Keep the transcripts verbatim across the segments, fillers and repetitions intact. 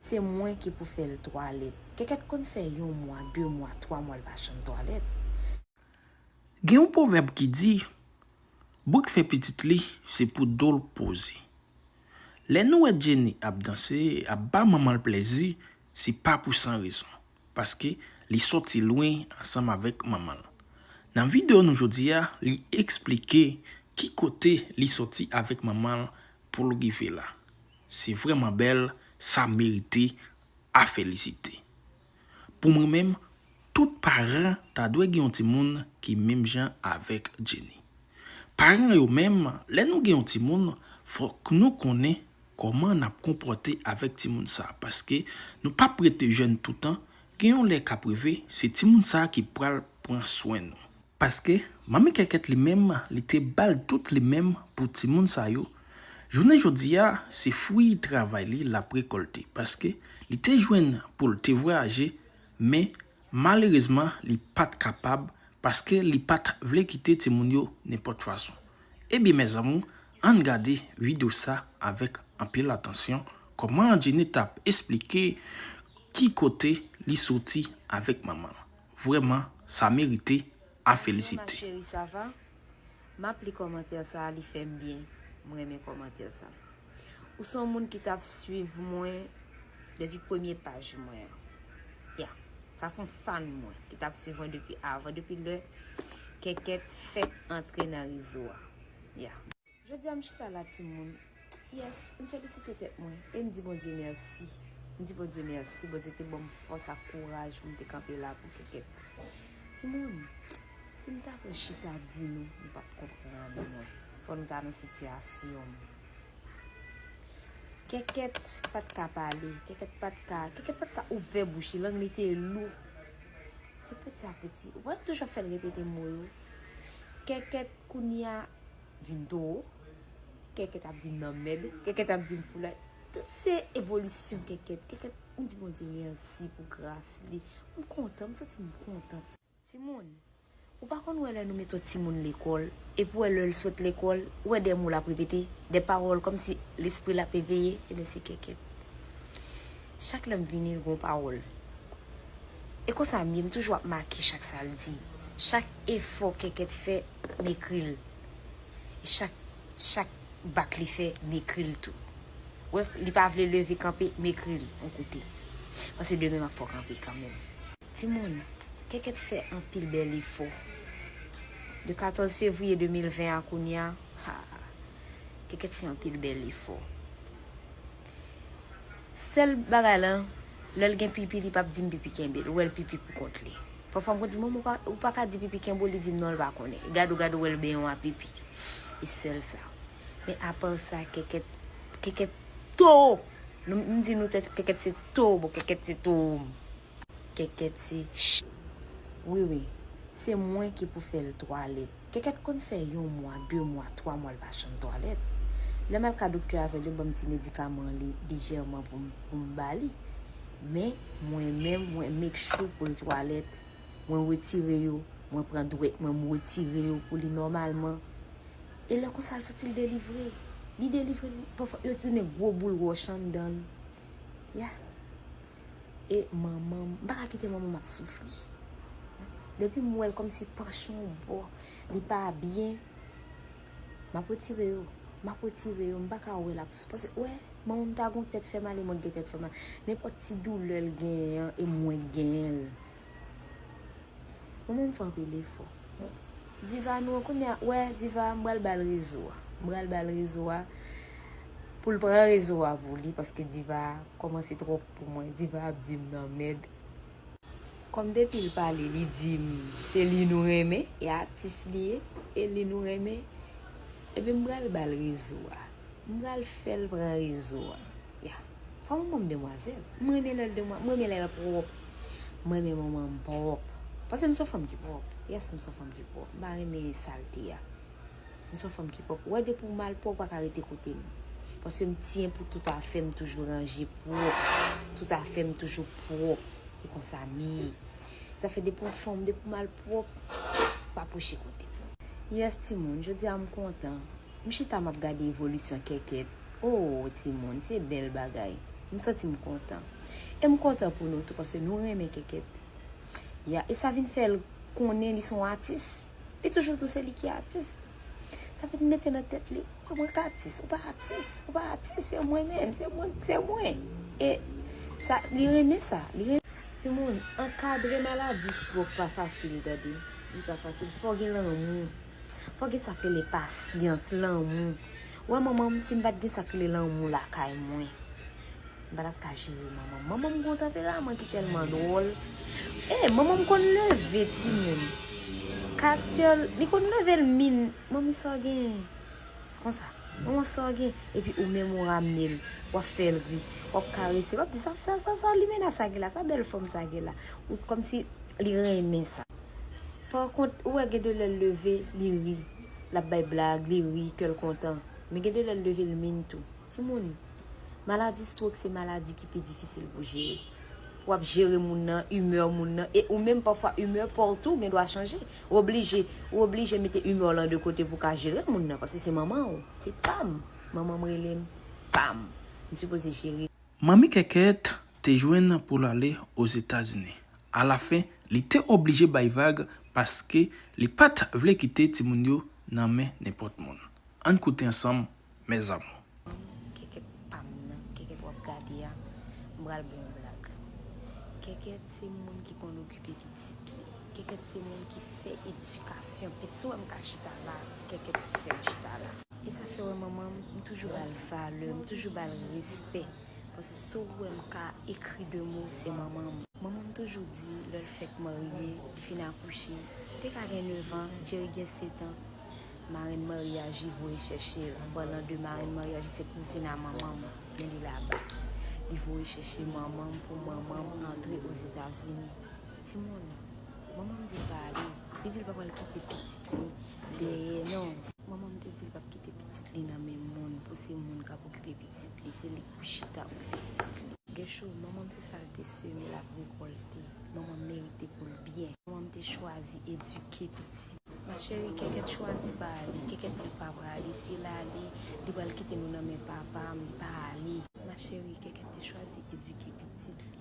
Se mwen ki pou fè l twalèt. Kèkèt konn fè yon mwa, de mwa, twa mwa l pa janm twalèt. Gen yon pwovèb ki di, boug fè pitit li, se pou do l poze. Lè nou wè Jenny ap danse, ap ba manman l plèzi, se pa pou san rezon, paske li sòti lwen ansanm avèk manman l. Nan videyo nou jodi a, li eksplike ki kote li sòti avèk manman l pou l rive la. Se vrèman bèl, sa merite a felisite. Pou mwen menm, tout paran ta dwe gen yon timoun ki menm jan avèk Jenny. Paran yo menm, lè nou gen yon timoun, fòk nou konnen kòman n ap konpòte avèk timoun sa, paske nou p ap rete jèn toutan, gen yon lè k ap rive, se timoun sa ki pral pran swen nou. Paske manmi Kèkèt li menm, li te ba l tout li menm pou timoun sa yo. Jounen jodi a, se fwi travay li l ap rekòlte, paske li te jwenn pou l te vwayaje, men malerezman, li pa t kapab, paske li pa t vle kite timoun yo nenpòt fason. Ebyen, mezanmi, ann gade videyo sa avèk anpil atansyon, kòman Jenny t ap esplike ki kote li soti avèk manman l. Vrèman, sa merite a felisite. Bonjour, ma chérie, ça va? M ap li kòmantè sa, li fè m byen. M renmen kòmantè sa. Ou se yon moun ki t ap swiv mwen depi premye paj mwen an. Ya. Sa se yon fan mwen ki t ap swiv mwen depi avan, depi lè Kèkèt fèk antre nan rezo a. Ya. Jodi a m chita la, timoun. Yes, m felisite tèt mwen. E m di Bondye mèsi. M di Bondye mèsi. Bondye te ban m fòs ak kouraj pou m te kanpe la pou Kèkèt. Timoun, si m ta pran chita di nou, nou p ap konprann mwen. Fò nou ta nan sitiyasyon m. Kèkèt pa t ka pale. Kèkèt pa t ka, Kèkèt pa t ka ouvè bouch li. Lang li te lou. Se peti a peti. Ou wè, m toujou ap fè l repete mo yo. Kèkèt kounye a vin towo. Kèkèt ap di m nan mèd. Kèkèt ap di m foulay. Tout se evolisyon Kèkèt. Kèkèt, m di Bondye mèsi pou gras li. M kontan, m santi m kontan. Timoun, ou pa konn wè lè nou mete yon timoun lekòl, epi w wè lè l sot lekòl, ou wè de mo l ap repete, de pawòl kòmsi lespri l ap eveye, ebyen se Kèkèt. Chak lè m vini, l gon pawòl. E konsa m ye, m toujou ap make chak sa l di. Chak efò Kèkèt fè, m ekri l. E chak, chak bak li fè, m ekri l tou. Wè, li pa vle leve kanpe, m ekri l yon kote. Paske demen m ap fè w kanpe kanmenm. Timoun, Kèkèt fè anpil bèl efò. De katòz fevriye de mil ven a kounye a, ha, Kèkèt fè anpil bèl efò. Sèl bagay lan, lè l gen pipi, li p ap di m pipi kenbe l, ou wè l pipi pou kont li. Pafwa m konn di, "Manman, ou pa, ou pa ka di pipi kenbe w," li di m, "Non, l pa konnen." E gade w, gade w, wè l benyen w a pipi. E sèl sa. Men apa sa, Kèkèt, Kèkèt towo. Nou, m di nou tèt, Kèkèt se towo, bon, Kèkèt se towo. Kèkèt se ch-, wi, wi. Se mwen ki pou fè l twalèt. Kèkèt konn fè yon mwa, de mwa, twa mwa l pa janm twalèt. Lè m al ka doktè avè l, yo ban m ti medikaman li, lijèman pou m, pou m ba li. Men, mwen menm, mwen make sure pou l twalèt. Mwen retire yo, mwen pran dwèt mwen, m retire yo pou li nòmalman. E lè konsa, l santi l delivre. Li delivre, li, pafwa, yo tounen gwo boul wòch anndan l. Ya. E manman m, m pa ka kite manman m ap soufri. Depi m wè l kòmsi panche yon bò, li pa byen, m ap retire yo. M ap retire yo, m pa ka wè l ap soufri. Paske, wè, manman m ta gon tèt fè mal, e mwen k gen tèt fè mal. Nenpòt ti doulè l genyen an, e mwen k genyen l. Manman m fè anpil efò. Diva nou an, kounye a, wè, Diva, m pral ba l rezo a. M pral ba l rezo a pou l pran rezo a pou li, paske Diva kòmanse twòp pou mwen. Diva ap di m nan mèd. Kòm depi l pale, li di m se li nou renmen, e atis li ye, e li nou renmen, ebyen m pral ba l rezo a. M pral fè l pran rezo a. Ya. Fò m ban m demwazèl. M renmen lè l demwa-, m renmen lè l pwòp. M renmen manman m pwòp. Paske m se yon fanm ki pwòp. Yes, m se yon fanm ki pwòp. M pa renmen salte a. M se yon fanm ki pwòp. Ou wè depi w malpwòp, ou pa ka rete kote m. Paske m tiyen pou tout afè m toujou ranje pwòp. Tout afè m toujou pwòp. E konsa m ye. Sa fè depi w fanm, depi w malpwòp, pa pwoche kote m. Yes, timoun, jodi a m kontan. M chita m ap gade evolisyon Kèkèt. Oh, timoun, se bèl bagay. M santi m kontan. E m kontan pou nou tou, paske nou renmen Kèkèt. Ya, e sa vin fè l konnen li se yon atis. Li toujou di w se li ki atis. Sa vin mete nan tèt li, "Mwen, mwen ka atis, ou pa atis, ou pa atis, se mwen menm, se mwen, se mwen." E sa, li renmen sa, li renmen. Timoun, ankadre maladi strok pa fasil, tande. Li pa fasil, fò gen lanmou. Fò gen sa k rele pasyans, lanmou. Ou wè manman m, si m pa t gen sa k rele lanmou lakay mwen, m pa t ap ka jere manman m. Manman m gon tanperaman ki tèlman dwòl. E, manman m konn leve timoun. Karakte l, li konn leve l min, "Manmi, sa w gen?" Konsa. "Manman, sa w gen?" Epi ou menm ou ramne l, w ap fè l ri, w ap karese l, w ap di, "Sa, sa, sa, sa limena sa gen la, sa bèl fanm sa gen la." Ou kòmsi li renmen sa. Pa kont, ou wè gen de lè l leve, li ri. L ap bay blag, li ri, kè l kontan. Men gen de lè l leve, l min tou. Timoun, maladi strok se maladi ki pi difisil pou jere. W ap jere moun nan, imè moun nan, e ou menm pafwa imè pa w tou gen dwa chanje. Ou oblije, ou oblije mete imè w lan de kote pou w ka jere moun nan, paske se manman w, se pa m. Manman m rele m, pa m. M sipoze jere. Manmi Kèkèt te jwenn pou l ale Ozetazini. Alafen, li te oblije bay vag paske li pa t vle kite timoun yo nan men nenpòt moun. Ann koute ansanm, mes amours. Kèkèt pa m nan, Kèkèt w ap gade a, m pral ba w yon blag. Kèkèt se moun ki konn okipe pitit li. Kèkèt se moun ki fè edikasyon pitit. Si w wè m ka chita la, Kèkèt ki fè m chita la. E sa fè w wè manman m, m toujou ba l valè, m toujou ba l respè. Paske si w wè m ka ekri de mo, se manman m. Manman m toujou di, lè l fèk marye, li fin akouche, li te ka gen nèf an, Jerry gen sèt an. Marenn maryaj li voye chèche l. An palan de marenn maryaj li, se kouzin a manman m, men li laba. Li voye chèche manman m pou manman m antre Ozetazini. Timoun, manman m di l pa ale. Li di l pa pral kite pitit li dèyè, non. Manman m te di l p ap kite pitit li nan men moun, pou se moun k ap okipe pitit li, se li k pou chita okipe pitit li. Gèchou, manman m se sa l te seme, l ap rekòlte. Manman m merite pou l byen. Manman m te chwazi edike pitit. Ma chérie, Kèkèt chwazi pa ale. Kèkèt di l pa prale. Si l ale, li pral kite nou nan men papa m, li pa ale. Ma chérie, Kèkèt te chwazi edike pitit li.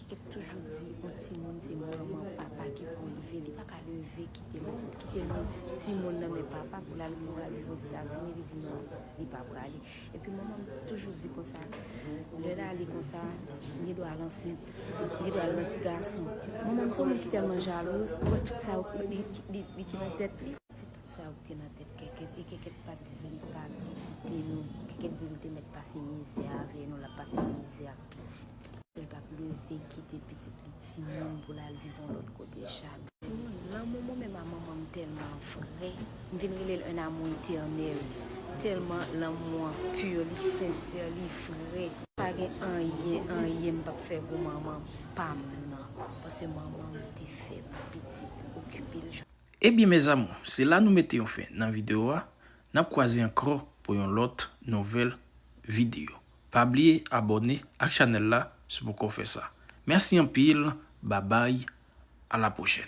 Kèkèt toujou di, yon timoun se manman, papa ki pou elve. Li pa ka leve kite nou, kite nou timoun nan men papa pou l al, pou l al viv Ozetazini, li di non, li pa prale. Epi manman m toujou di konsa, lè l ale konsa, m gen dwa al ansent, m gen dwa al nan ti gason. Manman m se yon moun ki tèlman jalouz, ou wè tout sa yo, li, li, li ki nan tèt li. Se tout sa yo ki te nan tèt Kèkèt, e Kèkèt pa t vle pati kite nou. Kèkèt di l te mèt pase mizè avè nou, l ap pase mizè ak pitit li. L p ap leve kite pitit li timoun pou l al viv yon lòt kote jamè. Timoun, lanmou mwen menm a manman m tèlman vrè. M vin rele l un amour éternel. Tèlman lanmou an pur, li sensè, li vrè. Pa gen anyen, anyen m p ap fè pou manman m, pa m nan. Paske manman m te fè pou pitit, okipe l. Ebyen, mes amours, se la nou mete yon fen nan videyo a. N ap kwaze ankò pou yon lòt nouvèl videyo. Pa bliye abòne ak chanèl la si w poko fè sa. Mèsi anpil, babay, a la pwochèn.